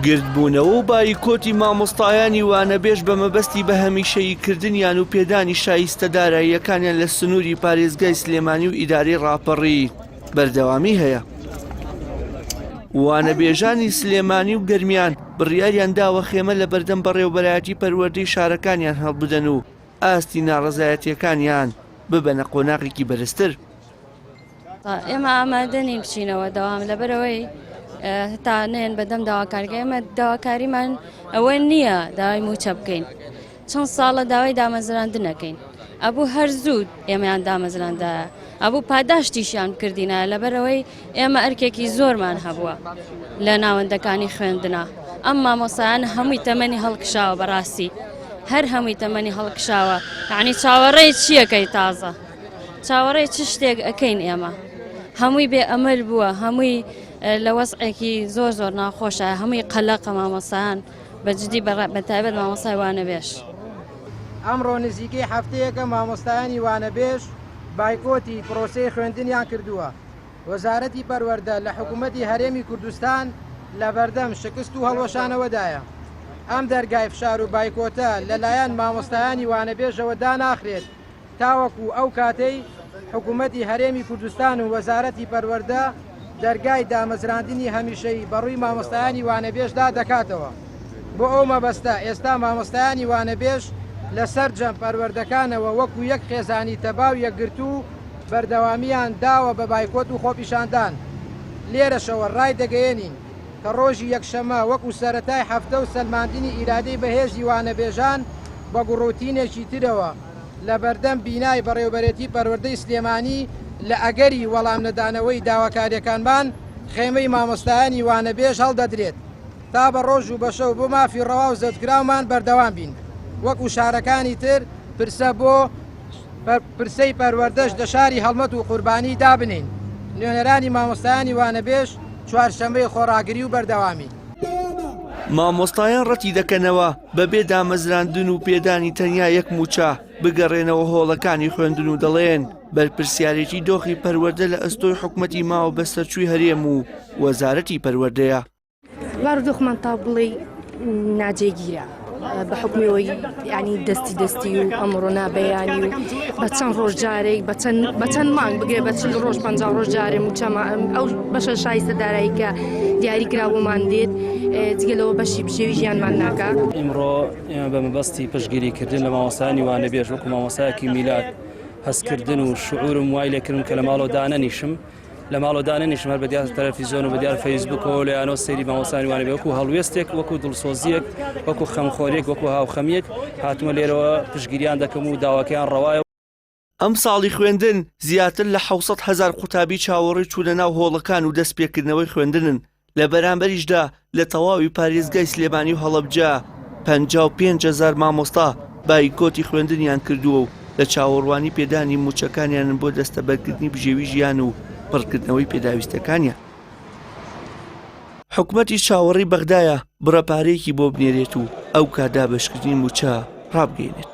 گردبوونەوە و بایکۆتی مامۆستایانی وانەبێژ بە مەبەستی بە هەمیشەیی کردنیان و پێدانی شایستە داراییەکانیان لە سنووری پارێزگای سلێمانی و ئیدارەی ڕاپەڕی بەردەوامی هەیە. وانەبێژانی سلێمانی و گەرمیان بڕیاریان داوە خێمە لە بەردەم بەڕێوەبەرایەتی پەروەردەی شارەکانیان هەڵبدەن و ئاستی ناڕەزایەتییەکانیان ببەنە قۆناغێکی بەرزتر. ئێمە ئامادە نین بچینەوە دەوام لەبەرەوەی هەتا نێن بەدەم داواکارگە ئێمە داواکاریمان ئەوە نییە داوای موچە بکەین چەند ساڵە داوای دامەزراندنەکەین ئەبوو هەر زوو ئێمەیان دامەزراندایە ئەبوو پاداشتیشیان بکردینە لەبەرەوەی ئێمە ئەرکێکی زۆرمان هەبووە لە ناوەندەکانی خوێندنا ئەم مامۆسایان هەمووی تەمەنی هەڵکشاوە بەڕاستی هەر هەمووی تەمەنی هەڵکشاوە یعنی چاوەڕێی چیەکەی تازە چاوەڕێی چ شتێک ئەکەین ئێمە هەمووی بێ ئەمەل بووە هەمووی لە وەزعێکی زۆر زۆر ناخۆشە هەمووی قەلەقە مامۆسان بە جدی بە تایبەت مامۆسای وانەبێژ. ئەمڕۆ نزیکەی هەفتەیەکە مامۆستایانی وانەبێژ بایکۆتی پرۆسەی خوێندنیان کردووە، وەزارەتی پەروەردە لە حکوومەتی هەرێمی کوردستان لەبەردەم شکست و هەڵوەشانەوەدایە. ئەم دەرگای فشار و بایکۆتە لەلایەن مامۆستایانی وانەبێژەوە داناخرێت، تاوەکو ئەو کاتەی حکومەتی هەرێمی کوردستان و وەزارەتی پەروەردە دەرگای دامەزراندنی هەمیشەیی بەڕووی مامۆستایانی وانەبێژدا دەکاتەوە. بۆ ئەو مەبەستە ئێستا مامۆستایانی وانەبێژ لە سەرجەم پەروەردەکانەوە وەکو یەک خێزانی تەبا و یەکگرتوو بەردەوامییان داوە بە بایکۆت و خۆپیشاندان. لێرەشەوە ڕایدەگەیەنین کە ڕۆژی یەکشەممە وەکو سەرەتای هەفتە و سەلماندنی ئیرادەی بەهێزی وانەبێژان بە گوڕوتینێکی ترەوە لەبەردەم بینای بەڕێوبەرێتی پەروەردەی سلێمانی لە ئەگەری وەڵامنەدانەوەی داواکاریەکانمان خێمەی مامۆستایانی وانەبێژ هەڵدەدرێت تا بە ڕۆژ و بە شەو بۆ مافی ڕەوا و زەوتکراومان بەردەوام بین وەکو شارەکانی تر پرسە بۆ پرسەی پەروەردەش لە شاری هەڵمەت و قوربانی دابنێین نوێنەرانی مامۆستایانی وانەبێژ چوارشەممەی خۆڕاگری و بەردەوامی. مامۆستایان ڕەتی دەکەنەوە بەبێ دامەزراندن و پێدانی تەنیا یەک مووچە بگەڕێنەوە هۆڵەکانی خوێندن و دەڵێن بەرپرسیارێتی دۆخی پەروەردە لە ئەستۆی حکومەتی ماوە بەسەرچووی هەرێم و وەزارەتی پەروەردەیە. بارودۆخمان تا بڵێی ناجێگیرە بە حکمی ئەوەی ینی دەستی دەستی و ئەمڕۆ نابەیانی و بە چەند ڕۆژ جارێک بە چەند بە چەند مانگ بگرێ بە چل ڕۆژ پ ڕۆژ جارێ موچەمە ئەو بەشە شایستە دارایی کە دیاری کرا بۆمان دێت جگە لەوە بەشی بژێوی ژیانمان ناکا. ئیمڕۆ ئێمە بە مەبەستی پشتگیریکردن لە مامۆستایانی وانەبێژ وەکو مامۆستایەکی میلاک هەستکردن و شعورم وای لێکردم کە لە ماڵەوە دانەنیشم لە ماڵەوە دانەنیشم هەر بە دیار تەلەفیزیۆن و بە دیار فەیسبوکەوە لەیانەوە سەیری مامۆستایانی وانەبێ وەکو هەڵوێستێک وەکو دڵسۆزیەک وەکو خەمخۆریەک وەکو هاوخەمیەک هاتومە لێرەوە پشتگیریان دەکەم و داواکەیان ڕەوایە. ئەمساڵی خوێندن زیاتر لە 700 هەزار قوتابی چاوەڕێی چوونە ناو هۆڵەکان و دەستپێکردنەوەی خوێندنن، لە بەرامبەریشدا لە تەواوی پارێزگای سلێمانی و هەڵەبجە 55 هەزار مامۆستا بایکۆتی خوێندنیان کردووە و لە چاوەڕوانی پێدانی مووچەکانیانن بۆ دەستەبەرکردنی بژێوی ژیان و پڕکردنەوەی پێداویستەکانیان. حکومەتیش چاوەڕێی بەغدایە بڕە پارەیەکی بۆ بنێرێت و ئەوکات دابەشکردنی مووچە ڕابگەیەنێت.